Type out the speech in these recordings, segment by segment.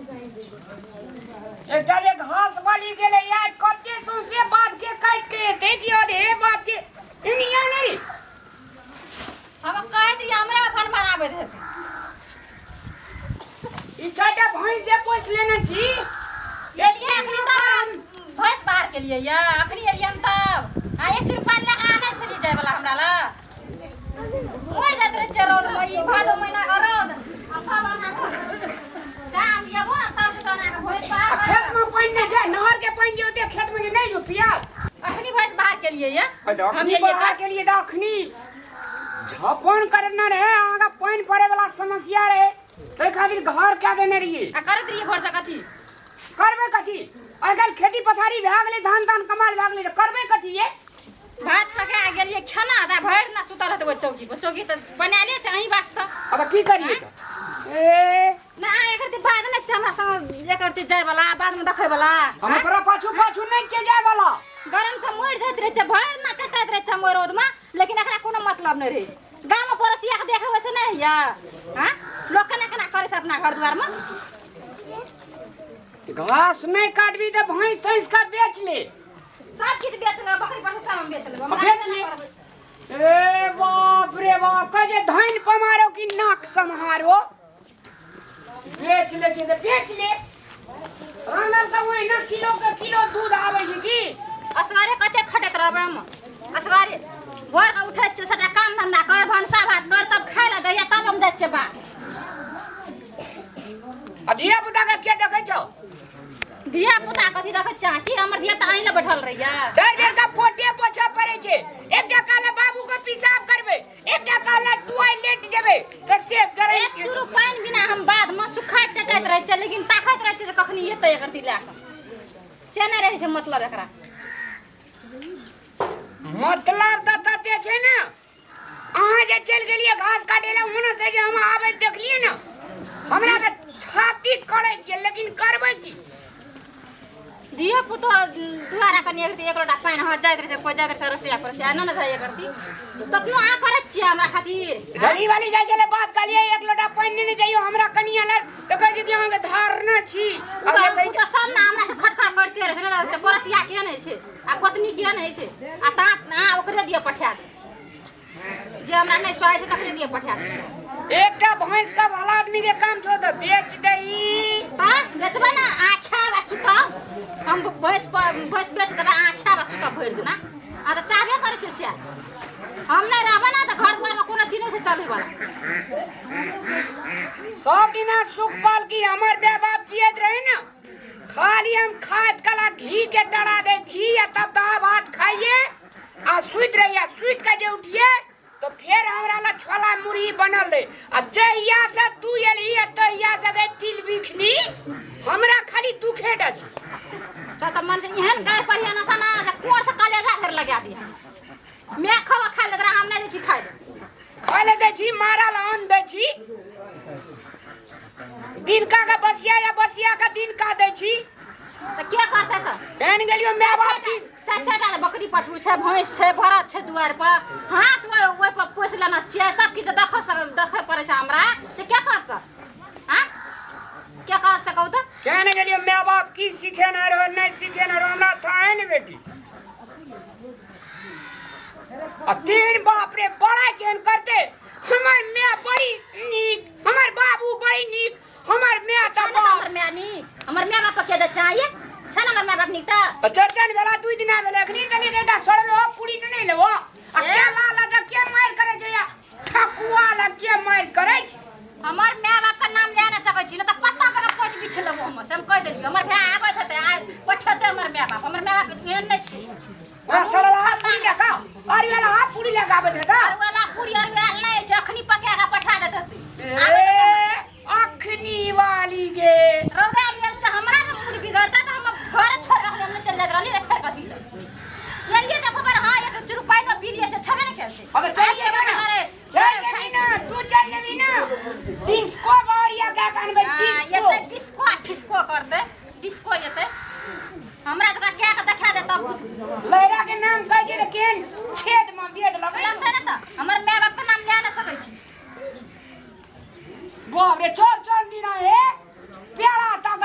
एकटा जे घास वाली गेलै यार, कते सौंसे बात के काटि के एतै कि अधे बात के एनिया नहि। हम कहि दियै, हमरा अपन बनाबैत हेतै। ई छोटा भैंस जे पोसि लेने छी। एलियै अखनी तब भैंस बाहर केलियै या अखनी एलियै हम तब आ एक चुर पानि लगा आनै छलियै जाय वाला हमरा लग मरि जाइत रहै छै रौदमे, ई भादो महीना के रौद। आ तब आना कऽ जा हम एबो ने तब तऽ आना कऽ भैंस बाहर आ खेत में पानि नहि जाय, नहर के पानि जे ओते खेत में जे नहि रोपिया। अखनी भैंस बाहर केलियै या हम अखनी एलियै बाहर तऽ केलियै तऽ अखनी झपन करना रहे, अहाँके पानि पड़े वाला समस्या रहे, ताहि खातिर घर कए देने रहियै। आ करैत रहियै घर से कथी? करबै कथी? आइ काल्हि खेती पथारी भए गेलै, धान तान कमाल भए गेलै, तऽ करबै कथी ये? भात पका गेलियै खाना दा भरि ना सुतल हेतै ओहि चौकी पर। चौकी तऽ बनाले छै अहीं वास्ते। अब की करियै तऽ? ए ना, अहाँ एकर बाद नहि छै हमरा संग एकर जाय वाला, बाद में देखै वाला। हम तोरा पाछू पाछू नहि छै जाय वाला। गरम से मरि जाइत रहै छै, भरि ना कटैत रहै छै हम ओहि रौदमे, लेकिन एकरा कोनो मतलब नहि रहै छै। गाममे पड़ोसिया के देखै वैसे नहि होइया? हाँ, लोक केना केना करै छै अपना घर दुआरमे। घास नहि काटबी तऽ भैंस तैंस का बेच ले। सब किछु बेच लेबै, बकरी पशु सब हम बेच लेबै। हमरा बेच केना ले। करबै? ए बाप रे बाप, कह जे धन पमारो कि नाक सम्हारो। बेच ले छै तऽ बेच ले। रानल तऽ ओहिना किलो के किलो दूध आबै छै की। असगरे कते खटैत रहबै हम? असगरे भोर के उठै छियै, सबटा काम धंधा कर, भनसा भात कर, तब खाय लए दैया, तब हम जाइ छियै बाहर। आ धिया पुता के के देखै छौ? धिया पुता कथी देखै छियै अहाँ? की हमर धिया पुता अहीं लए बैठल रहैया? चारि बेर का पोटे पोछऽ पड़ै छै। एकटा कहले बाबू के पेशाब करबै, एकटा कहले टॉयलेट जेबै, तऽ से करै। एक चूरू पानि बिना हम बाधमे सुखाइत टटाइत रहै छियै, लेकिन ताकैत रहै छियै जे कखनी एतै एकर ती लए कऽ, से नहि रहै छै मतलब एकरा। मतलब तऽ तते छै ने, अहाँ जे चलि गेलियै घास काटै लए, ओना से जे हम आबैत देखलियै ने, हमरा तऽ छाती करै गेल, लेकिन करबै की? धियो पुतो दुआरा कनि एक एक लोटा पानि, हँ, जाइत रहै छै, कोइ जाइत रहै छै रसोइया परसोइया नहि ने जाइ करती, तखनो अहाँ करै छियै हमरा खातिर। गली वाली जाइ छलै बात, कहलियै एक लोटा पानि नेने जइयो हमरा कनिया लग, तऽ कहै छै कि अहाँके धारणा छी। ओ तऽ ओ तऽ सब ने हमरा से खटखट करते रहै छै ने, पड़ोसिया केहन होइ छै आ गोतनी केहन होइ छै, आ ता अहाँ ओकरे दिअ पठा दै छी, जे हमरा नहि सोहाइ छै तकरे दिअ पठा दै छी। एकटा भैंस का भला आदमी के काम छौ तऽ बेच दही। तऽ बेचबै ने, अहाँ खायब आ सुतब। हम भैंस भैंस बेच देबै, अहाँ खायब आ सुतब भरि दिना। अहाँ तऽ चाहबे करै छियै से। हम नहि रहबै ने तऽ घर दुआरमे कोनो चीज नहि छै चलैवला। सब दिना सुखपाल की हमर माय बाप जियत रहे ने, खाली हम खात कला घी के टड़ा दे घी आ तब दाल भात खाइए आ सुति रहिए। सुति के जे उठिए तो फेर हमरा ला छोला मुरही बनल रहे। आ जहिया से तू एलही आ तहिया से गई तिल बिखनी, हमरा खाली दुखे अछि। तऽ मन से एहन गाय पढ़िया नशा ना जे कोर से कलेजा धरि लगा दिया। मैं खवा खा ले, हम नहीं दै छी खाइ ले। खाय ले दै छी, मारल अन्न दै छी, दिनका के बसिया या बसिया के दिनका दै छी। तऽ के करतै तऽ? एहन गेलियो माय बाप की चारि चारि टा बकरी पठरू छै, भैंस छै, भरत छै दुआरि पर, हाँस ओहि ओहि पर पोसि लेने छियै, सब किछु देखऽ देखऽ पड़ै छै हमरा, से के करतै? आँ, के करत से कहू तऽ? केहन गेलियो माय बाप की सिखेने रहो, नहि सिखेने रहो, हमरा था ने बेटी। आ तीन बाप रे बड़ा केहन करते, हमर माय बड़ी नीक, हमर बाबू बड़ी नीक, हमर माय तऽ छै ने बाप। हमर माय नीक, हमर माय बाप के जे चाहिए छै ने हमर माय बाप नीक तऽ। चौरचन भेला 2 दिना भेलै, अखनी तनी एकटा सड़ल हो पूरी नहि लेबो। आ ए? केला लग के मारि करै छै या ठकुआ लग के मारि करै छै? हमर माय बाप के नाम ले नहि सकै छी ने तऽ पत्ता पर पोट बिछ लेबो हम, से हम कहि देलियै। हमर भाय आबैत हेतै आ पठेतै हमर माय बाप, हमर माय बाप एहन नहि छै। आ सड़ल हा पूरी लए कऽ, अरियल हा पूरी लए कऽ आबैत हेतै। अरुआला पूरी अरुआल नहि छै, अखनी पका कऽ पठा देत हेतै। ए, आबैत हेतै हमर। अखनी वाली गे। रौदा गेल छै, हमरा जे मूड बिगड़तै तऽ हम घर छोड़ि कऽ हम चलि जाइत रहली, फेर कथी लए एलियै तऽ खबर। हँ, एक चुरू पानि मे पी लियै से छेबे नहि कयल छै। अबे चलि जेबै ने, चलि जेबही ने, तू चलि जेबही ने, डिस्को बावरिया कए कऽ अनबै। डिस्को एतै, डिस्को आ फिस्को करतै, डिस्को एतै हमरा जकरा कए कऽ देखा दे तब बुझबै। लहरा के नाम कहै छै तऽ केहन छेद मे बेद लगै लगतै ने तऽ? हमर माय बाप के नाम लए नहि सकै छी। बाप रे, चल चल दिना हे पेड़ा तक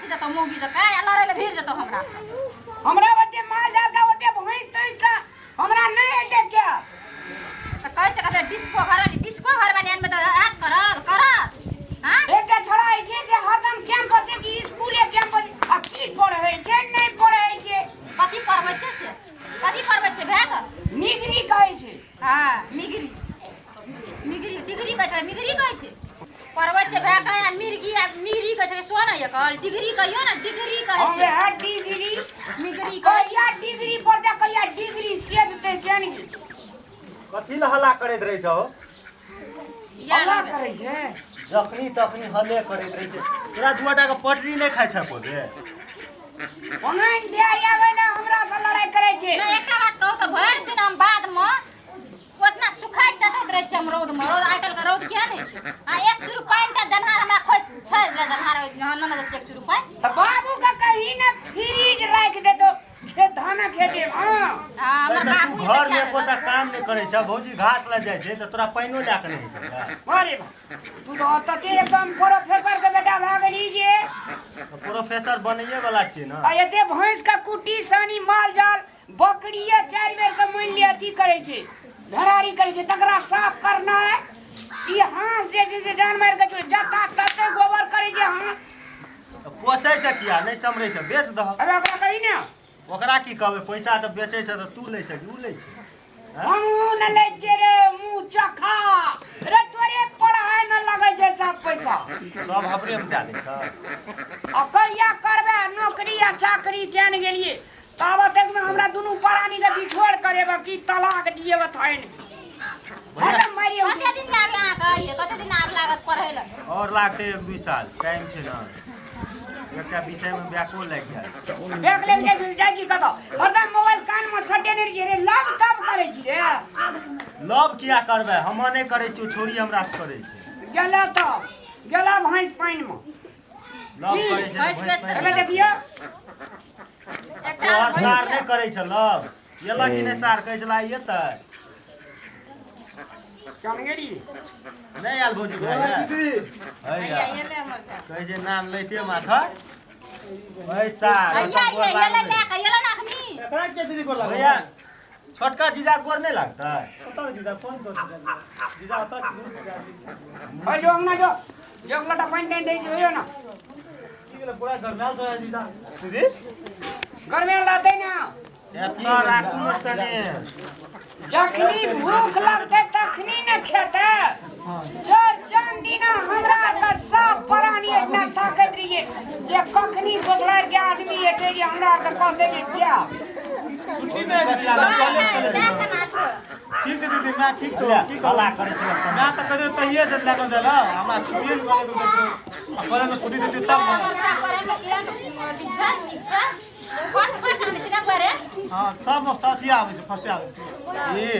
उठि जेतौ मौगी जकाँ आ लड़ै लए भिड़ जेतौ हमरा से। हमरा ओते माल जाल का ओते भैंस तैंस का हमरा नहीं हेतै क्या। तऽ कहै छै कते डिस्को घर वाली, डिस्को घर वाली आनबै तऽ हैत करल करत? हाँ एकटा छोड़ा होइ छै से हरदम कैंपस कि स्कूले कैंपस आ की पढ़ै छै नहीं पढ़ै छै। कथी पढ़बै छै से? कथी पढ़बै छै भए कऽ? निगरी कहै छै। हाँ मिगरी मिगरी डिग्री कहै छै, मिगरी कहै छै। पढ़बै छै भए कऽ आ मिर्गी आ मिगरी कहै छै सो ने एकल डिग्री कहियो ने, डिग्री कहै हम छै। वएह डिग्री मिगरी कहै छै। कहिया डिग्री पढ़तै, कहिया डिग्री से देतै केन की। कथी लए हल्ला करैत रहै छहो? या हल्ला लगै। करै छै जखनी तखनी हल्ले करैत रहै छै। तोरा दुआटा के पटरी नहि खाइ छै कोबे? ओहन दे आबै ने हमरा से लड़ाई करै छै। नहि एकटा बात कहू तऽ भरि दिन हम बादमे ओतना सुखाइत टटैत रहै छियै हम रौदमे। रौद आइ काल्हिके रौद केहन होइ छै आ एक चूरू पानि टा देनहार हमरा खोज छै ले देनहार हँ ननद छै एक चूरू पानि। तऽ बाबू के कही ने फ्रिज राखि देतो खेत धानक खेते। हाँ हँ हमर तऽ बाबू तू घरमे एकोटा काम नहि करै छह, भौजी घास लए जाइ छै तऽ तोरा पानिओ लए कऽ नहि होइ छै। अरे बा, तू तऽ तते एकदम प्रोफेसर के बेटा भए गेली जे। तऽ प्रोफेसर बनैए वाला छियै ने। आ एते भैंस के कुट्टी सानी माल जाल बकरिए चारि बेर के मानि लिअ अथी करै छै, घरारी करै छै, तकरा साफ करना है। ई हाँस जे छै से जान मारि के छोड़ जता तते गोबर करै छै हाँस। तऽ पोसै छै किया नहि सम्हरै छै, बेच दहक। अबे ओकरा कही ने। ओकरा की कहबै, पैसा तऽ बेचै छै तऽ तू लै छै कि उ लै छै? हमहूँ नहि लै छियै रे मुँह चखा रे, तोरे पढ़ाइमे लगै छै सब पैसा। सब हमरेमे दए दै छै। आ कहिया करबै नौकरी आ चाकरी? केहन गेलियै ताबत तकमे हमरा दुनू प्राणीके बिछोड़ करेबै कि तलाक दिएबै थाइन खतम मारि। कते दिन लागे अहाँके आइए? कते दिन आब लागत पढ़ै लए? आओर लागतै 1-2 साल, टाइम छै ने। एकटा विषयमे बैको लागि जाइ छै। बैग लग जाइ छै, जाइ छी कतऽ हरदम मोबाइल कानमे सटेने रहियै रे, लव तब करै छी रे। लव किया करबै? हम नहि करै छियौ, छोरी हमरा से करै छै। गेला तऽ गेला भैंस पानिमे। लव करै छै तऽ भैंस बेच भैंस कऽ एहिमे पानि। देखियौ एकटा तोहर भैंस सार यऽ। नहि करै छै लव? एलक कि नहि सार? कहै छला एतै। चल गेली नहि आयल भौजी भाय? हैया हैया एलै हमर भाय। कहै छै नाम लैते माथर पैसा। हैया ये एलै लए कऽ एलै ने अखनी। एकरा के दीदी गोर लागल? भैया छोटका जीजा गोर नहि लागतै? कतऽ जीजा? फोन कर जीजा ओतऽ छी जीजा। ओइ जो अंगना जो, जो एक लोटा पानि तानि दै छै ने। की भेलै? पूरा गरमायल छौ जीजा। दीदी गरमे लातै ने। एतना राखू ने सने। जखनी भूख लगतै तखनी ने खेतै। चार चांद दिना हमरा के सब प्राणी इतना ताकत रहिए जे कखनी सोचला के आदमी एते जे हमरा के कहते जे जा छुट्टी में दीदी आब बाहर कॉलेज है, चले। मैं केना छौ? ठीक छै दीदी, मैं ठीक छौ। की हल्ला कहू करै छै। मैं तऽ कहियो तहिए से लए कऽ देल हमरा छुट्टिए नहि कॉलेज आ कॉलेज में छुट्टी देती तब ने। हमर भाय पढ़ैमे केहन अथी छै, नीक छै। फर्स्ट फर्स्ट आनै छै ने पढ़े? हाँ सब अथी आबै छै, फर्स्टे आबै छै। ई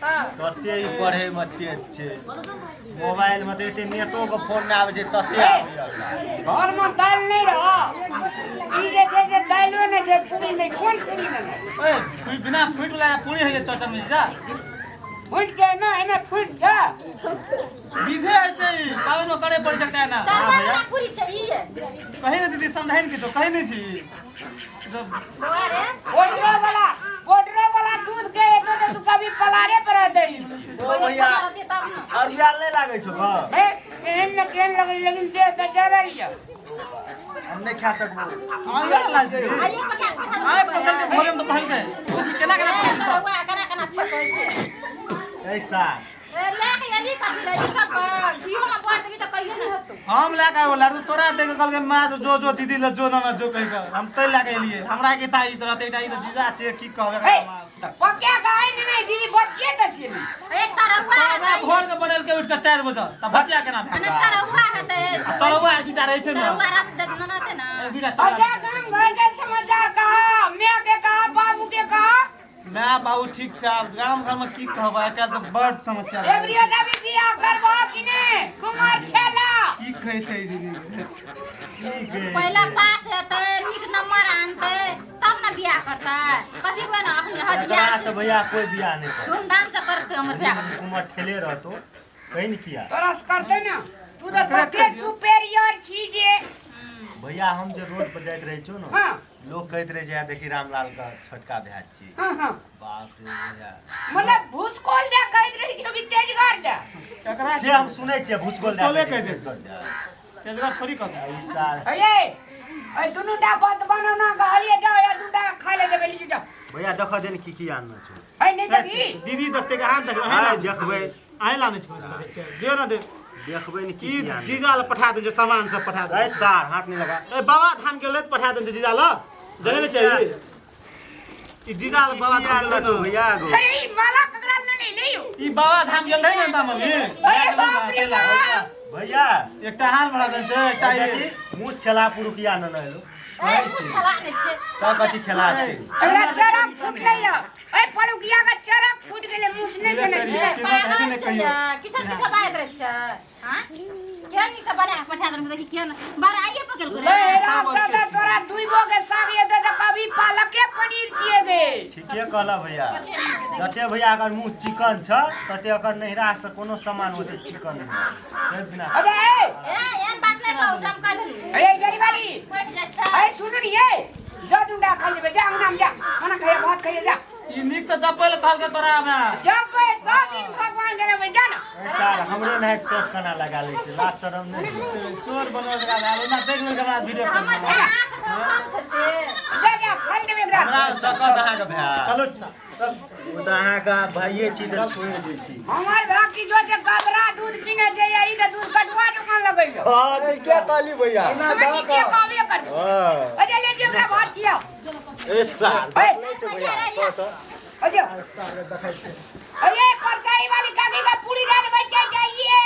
तऽ तते ई पढ़ै मे तेज छै, मोबाइल मे तऽ एते नेटो के फोन नहि आबै छै तते आबैया। घर में दालि नहीं रह, ई जे छै से दालियो नहि छै, पूरी नहि, कोन पूरी नहि? ए बिना फूट वाला पूरी होइ छै चौचन में जीजा। फूटि के एमे एमे फूटि के विधे होइ छै ई, पाबनि मे करे पड़ै छै एकटा एना। चरवा वाला पूरी छै ई। कही ने दीदी, समझाइ ने किछो कही नहि छी जब बौआ रे। बॉर्डरो वाला, बॉर्डरो वाला दूध के एतो तऽ तू कभी पलारे पर रहते। ओ भैया रहतै तब ने। अरुआल नहि लागै छौ गऽ? हे केहन ने केहन लगै, लेकिन देह तऽ जरै यऽ। हम नहि खा सकबो। आइए लागै छै। आइए पका के पठा आइ देबै। पकड़ के भोरे में तऽ पहिल गए केना केना। ए, चरौआ केना केना फेकै छै। ऐसा ए, लए के एली कथी लए? ई सब घियो मे बोर देबी तऽ कहियो नहि हेतौ। हम लए कऽ आबि लड्डू तोरा देख कऽ कहलकै माँ जो जो दीदी लए जो ना जो कहि कऽ हम तै लए कऽ एलियै। हमरा की था ई तरह एकटा ई तऽ जीजा छै, की कहबै हे एकरा। तऽ पक्का के आइ ने नहि दीदी बचिए तऽ छियै। ए चरौआ हमरा हेतै। भोर के बनेलकै उठि कऽ 4 बजे तऽ बचिया केना आ भेल? ने चरौआ हेतै। चरौआ एक दूटा रहै छै ने। चरौआ रात दे ननते ने। एक दूटा अच्छा चरौआ। गाम घर के समाचार कहा, माय के कहा, बाबू के कहा। माय बाबू ठीक छै। आब गाम घर में की कहबै, आइ काल्हि तऽ बड़ समस्या भए एबरियो गेल छै। देवी बियाह करबा कि नहि कुमार खेला? की कहै छै ई दीदी? की गे? पहिले पास हेतै, नीक नंबर आनतै तब ने बियाह करतै। कथी कोइ ने अखनी हदिया। एकरा से भैया कोई बियाह नहि करतै। धूमधाम से करतै हमर बियाह। उमर ठेले रहतो कहीं ने किया तोरा से करतै ने, तू तऽ तते सुपेरियर छी जे भैया हम जे रोड पर जाइत रहै छौ ने, हाँ। लोग कहैत रहै छै, देखी रामलाल का छोटका भाय छी। हाँ हाँ। बाप रे भैया। मतलब भूसकोल दे कहैत रहै छौ कि तेजगर दे? एकरा से हम सुनै छियै, भूसकोल दए भूसकोले कहै कहि छै, दै छै। भूसकोल दए। तेजगर थोड़ी कहतै। ई साल अये अय दुनू टा बात बनाना कहलिए जाओ या दूटा खाय ले देबै, लीजिए जाओ। भैया देखऽ दे ने की की आनने छौ। है नहीं देखी। दीदी देखते के हाथ देखबै। हाँ, देखबै। अहीं लाने छै, देखै छियै। दियौ ने दे। देखबै ने की ई की आनने। जीजा लए पठा देने छै, सामान सब पठा अरे दे। सार हाथ नहीं लगा। ए बाबा धाम गेल रहै तऽ पठा देने छै जीजा लए। जने ने चाहिए ई जीजा लए की बाबा की धाम आनने गेल छौ रहै ने। भैया गो? अरे ई माला ककरा न ले लियो। ई बाबा धाम गेल रहै ने ता मम्मी। अरे बाप रे बाप। भैया एकटा हाल बढ़ा देने छै, एकटा ई देखी मूस खेला पुरुकिया न एलो। ए मुस खेला नै छै। तब कथी खेला छै? एकरा चरक फूटलै या। ए पड़ुकिया के चरक फूट गेलै, मुस नहि देने ए छै। पागल छै या, किछो से किछो बाजैत रहै छै। हाँ, केहन नीक से बना के पठा देने छै, देखी केहन बार आइए पकेल करे। लहरा सदा तोरा दुइगो के साग ये दे, कभी पालके पनीर छिए गे। ठीके कहला भैया। जते भैया अगर मुँह चिकन छ तते अकर नहिरा से कोनो सामान ओते चिकन नहि आबै छै। से बिना अरे ए। ए एहन बात नहि कहू से हम कहि देलहुँ। अरे गरीब वाली। बैठ जाइ छै। अरे सुनू नी, ये जा दुंडा खा लेबे, जा अंगना में जा, खाना खाइए, भात खाइए, जा। ई नीक से जपै लए कहलकै तोरा हमरा। जब पे सब दिन भगवान गेले जा ना। ए सार हमरो नाक शौक खाना लगा लै छै, लाज शरम नहि होइए। चोर बनल एकरा भेल, ओना देख लेलकै हमरा वीडियो कॉल। हमर भाय अहाँ से कोनो कम छै से? जा जा खा लेबे एकरा। हमरा सकत अहाँके भाय। चलो चल। ओ तऽ अहाँके भाइये छी तऽ छोड़ि दै छी। हमर भाग की जो छै गबरा दूध पीने छै या ई तऽ दूध कटुआ जकाँ लगैया। हँ ठीके कहली भैया। ओना हमरा दऽ ठीके कऽ कहबे कर। हँ। अरे ले जियो ओकरा भात खियाओ। ए सार ए, देखले छै भैया कह तऽ। अरे अरे परसाई वाली काकी का पूरी दे दे बच्चा चाहिए।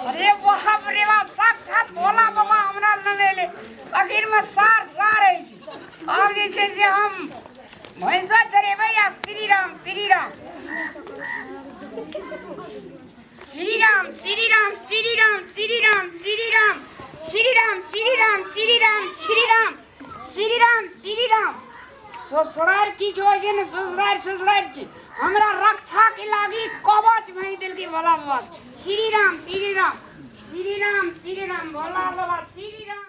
अरे बाप रे बाप, साक्षात भोला बाबा हमरा लग एलै। आखिर में सार सार अछि। आब जे छै से हम भैंसा चरेबै आ श्री राम श्री राम श्री राम श्री राम श्री राम श्री राम श्री राम श्री राम श्री राम श्री राम श्री राम श्री राम श्री राम। ससुरार की जो होइ छै ने, ससुरार ससुरार छी हमरा रक्षा के लागी कवच भई देलकै भोला बाबा। श्री राम श्री राम श्री राम श्री राम भोला बाबा श्री राम।